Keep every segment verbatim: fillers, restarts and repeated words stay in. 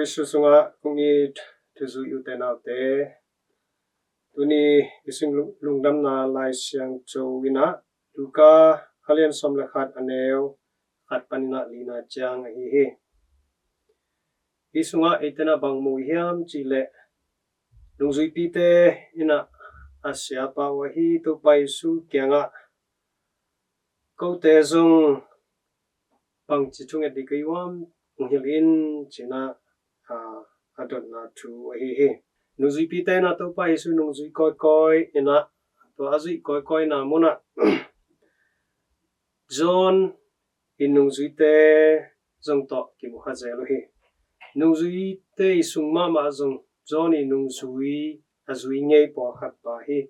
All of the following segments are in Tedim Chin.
Jesu sungah kong it thuzui ute naute, tuni i sung lungdamna Lai Siangtho in ah Luka a lian sawm le khat, a neu khat panin ah lina ciang ahi hi. Hi sungah eite in ah bang mu hiam cih leh, nungzuipite in ah a siapa uh ahi Topa Jesu kiangah, "Kote zong bangci thunget ding ka hi uh hiam, hong hilh in," ci-in ah, a, a dotna thu ahi hi. Nungzuipite in ah Topa Jesu nungzui kawikawi in ah, tua a zuih kawikawina mun ah John i nungzuite zong tawh kimu kha zel uh hi. Nungzuite i sung mahmah zong John i nungzui a zui ngei pawlkhat pa hi.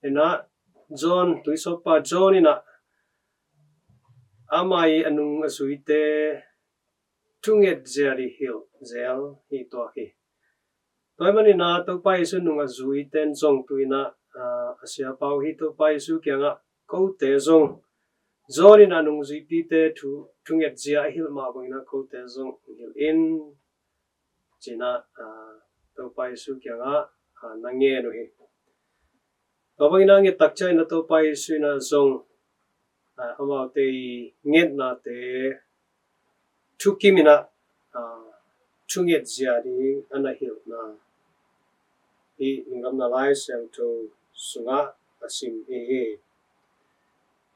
In ah John, tuisawppa John in ah ama i a nung a zuite thunget zia ding hilh zel hi tuak hi. Tua ahih manin ah Topa Jesu nung a zuite in zong tu-in ah, a, a siapa uh ahi Topa Jesu kiangah, "Kote zong John in ah nungzuipite thu, thunget zia a hilh mah bangin ah kote zong hong hilh in," ci-in ah, a, Topa Jesu kiangah, a, na ngen uh hi. Tua bangin ah nget tak ciangin ah Topa Jesu in ah zong, a, amaute i ngetnate thukim in ah, a, thunget zia ding a na hilhna hih lungdamna Lai Siangtho sungah a sim hi hi.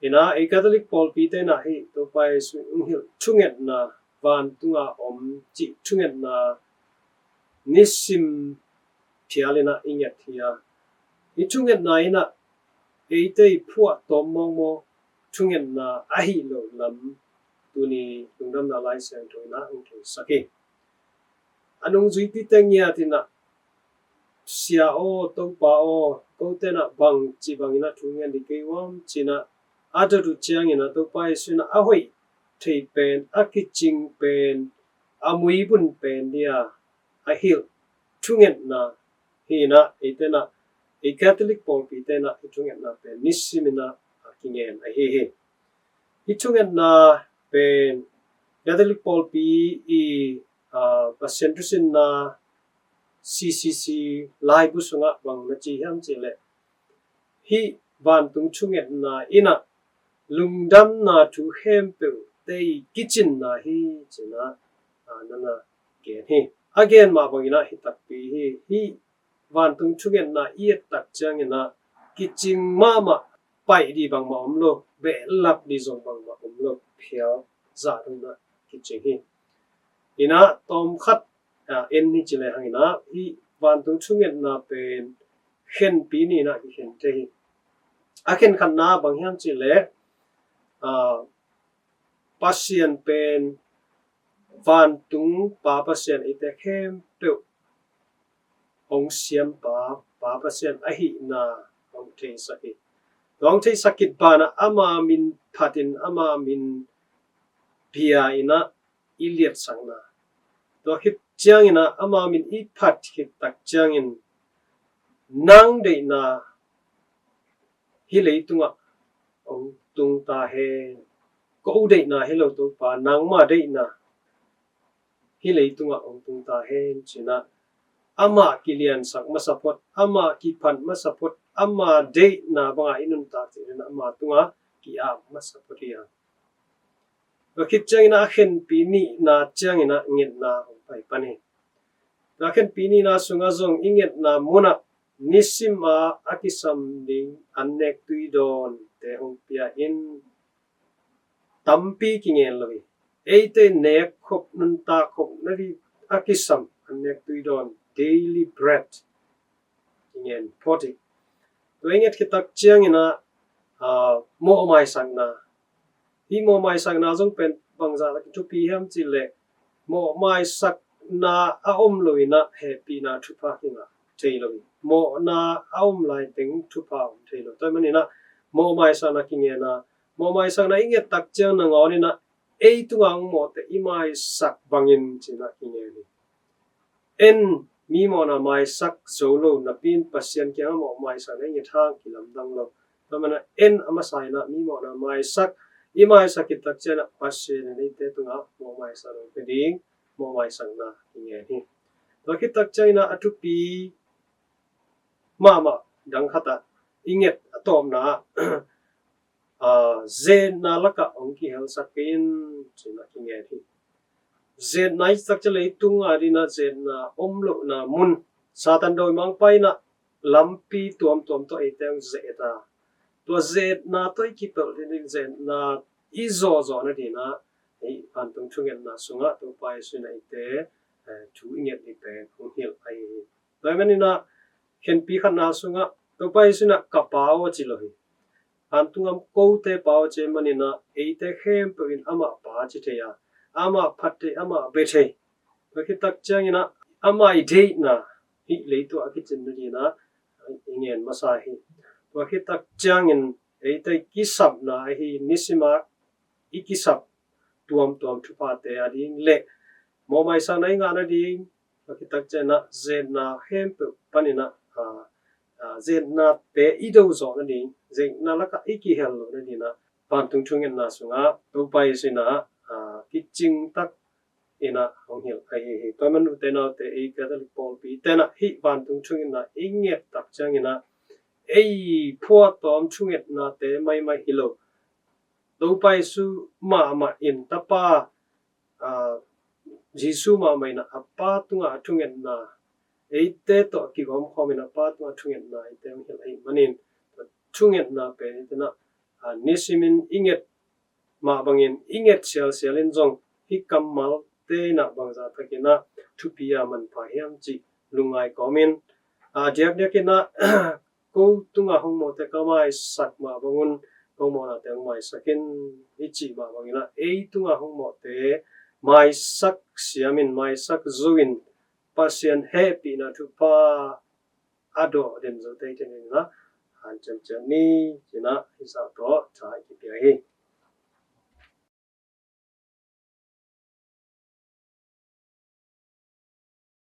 In ah ei Catholic pawlpite in ah hih Topa Jesu in hong hilh thungetna, vantunga om cih thungetna nisim phial in ah i nget hi a, hih thungetna in ah eite i phuahtawm mawkmawk thungetna ahi lo lam tuni lungdamna Lai Siangtho in ah hong theisak hi. A nungzuipite ngiat in ah, "Sia aw, Topa aw, kote in ah bangci bangin ah thu ngen ding ka hi uh hiam?" ci-in ah a dot uh ciangin ah Topa Jesu in ah a hoih thei pen, a kicing pen, a muibun pen ding a a hilh thungetna hi in ah, eite in ah, ei Catholic pawlpite in ah hih thungetna pen nisim in ah a kingen ahi hi. Hih thungetna pen Catholic pawlpi i, a, Pasian thusinna C C C laibu sungah bang na ci hiam cih leh, "Hih vantung thungetna in ah lungdamna thu khempeuhte i kicinna hi," ci-in ah, a, na na gen hi. A gen mah bangin ah hi takpi hi. Hih vantung thungetna i et tak ciangin ah kicing mahmah, paih ding bangmah om lo, behlap ding zong bangmah om lo, phial zah dong in ah kicing hi. In ah tawmkhat, a, en ni ci lehang in ah hih vantung thungetna pen khenpi nih in ah kikhen thei hi. A khenkhatna bang hiam cih leh, a, Pasian pen vantung Pa Pasian, eite khempeuh hong siampa Pa Pasian ahihna hong theisak hi. Tua hong theisak khit banah ama min phatin ama min bia in ah i liatsakna. Tua khit ciangin ah ama min i phat khit tak ciangin, "Nang deihna hih leitungah hong tung ta hen. Ko deihna hi lo, Topa, nangma deihna hih leitungah hong tung ta hen," ci-in ah amah kiliansak masa phot, amah kiphat masa phot, ama deihna bangah i nuntak ciangin ama tungah ki-ap masa phot hi hang. Tua khit ciangin ah a khenpi nihna ciangin ah ngetna hong pai pan hi. Tua khenpi nihna sungah zong i ngetna munah nisim a a kisam ding an nek tui dawnte hong pia in, tampi kingen lo hi. Eite nek khop, nuntak khop nading a kisam an nek tui dawn, daily bread, kingen phot hi. Tua i nget khit tak ciangin ah, a, mawhmaisakna. Hih mawhmaisakna zong pen bangzah tak in thupi hiam cih leh, mawhmaisakna a om lo in ah hehpihna thupha kingah thei lo hi. Mawhna a om laiteng thupha om thei lo. Tua ahih manin ah mawhmaisakna kingen a, mawhmaisakna i nget tak ciang nangawn in ah ei tungah hong mawhte i maisak bangin ci-in ah kingen hi. En, mi mawhna maisak zo lo napi in Pasian kiangah mawhmaisakna i nget hang kilamdang lo. Tua ahih manin ah en a masa in ah mi mawhna maisak, i maisak khit tak ciangin ah Pasian in eite tungah mawhmaisakna hong pia ding mawhmaisakna i ngen hi. Tua khit tak ciangin ah a thupi mahmah dang khat ah i nget a tawpna ah, aa, zetna lakah hong kihelsak in ci-in ah i nget hi. Zetna i tak ciang leitung a dingin ah zetna om lohna mun, Satan dawimangpa in ah lampi tuamtuam tawh eite hong zet a, tua zetna tawh i kipelh dingin zetna i zawhzawh nadingin ah, ei, vantung thungetna sungah Topa Jesu in ah eite, eh, thu i nget ding pen hong hilh ahi hi. Tua ahih manin ah khenpi khatna sungah Topa Jesu in ah ka Pa aw ci lo hi. Vantung gam kote Pa aw ci ahih manin ah eite khempeuh in amah Pa ci thei a, amah phat thei, amah bia thei. Tua khit tak ciangin ah amah i deihna hih leitung a kicin nadingin ah i ngen masa hi. Tua khit tak ciangin eite i kisapna ahi nisim a i kisap tuamtuam thuphate a ding le mawhmaisakna i ngah nading, tua khit tak ciangin ah zetna khempeuh panin ah, aa, aa, zetnate i do zawh nading, zetna lakah i kihel loh nadingin ah vantung thungetna sungah Topa Jesu in ah, aa, kicing tak in ah hong hilh ahi hi. Tua ahih manin ute naute, ei Catholic pawlpi te in ah hih vantung thungetna i nget tak ciangin ah ei phuahtawm thungetnate maimai hi lo, Topa Jesu mahmah in Tapa, aa, Jesu mahmah in ah a Pa tungah a thungetna, eite tawh kigawmkhawm in a Pa tungah a thungetna eite hong hilh ahih manin, thungetna pen eite in ah, aa, nisimin i nget mah bangin i nget sialsial in zong hih kammalte in ah bangzah takin ah thupi a manpha hiam cih lungngai kawmin, aa, diakdiakin ah ko tungah hong mawhte ka maisak mah bangun ko mawhnate hong maisak in i cih mah bangin ah ei tungah hong mawhte maisak siamin, maisak zo in Pasian hehpihna thupha a dawh den zote i theih nadingin ah hanciam ciat ni ci-in ah hih zah tawh tha i kipia hi.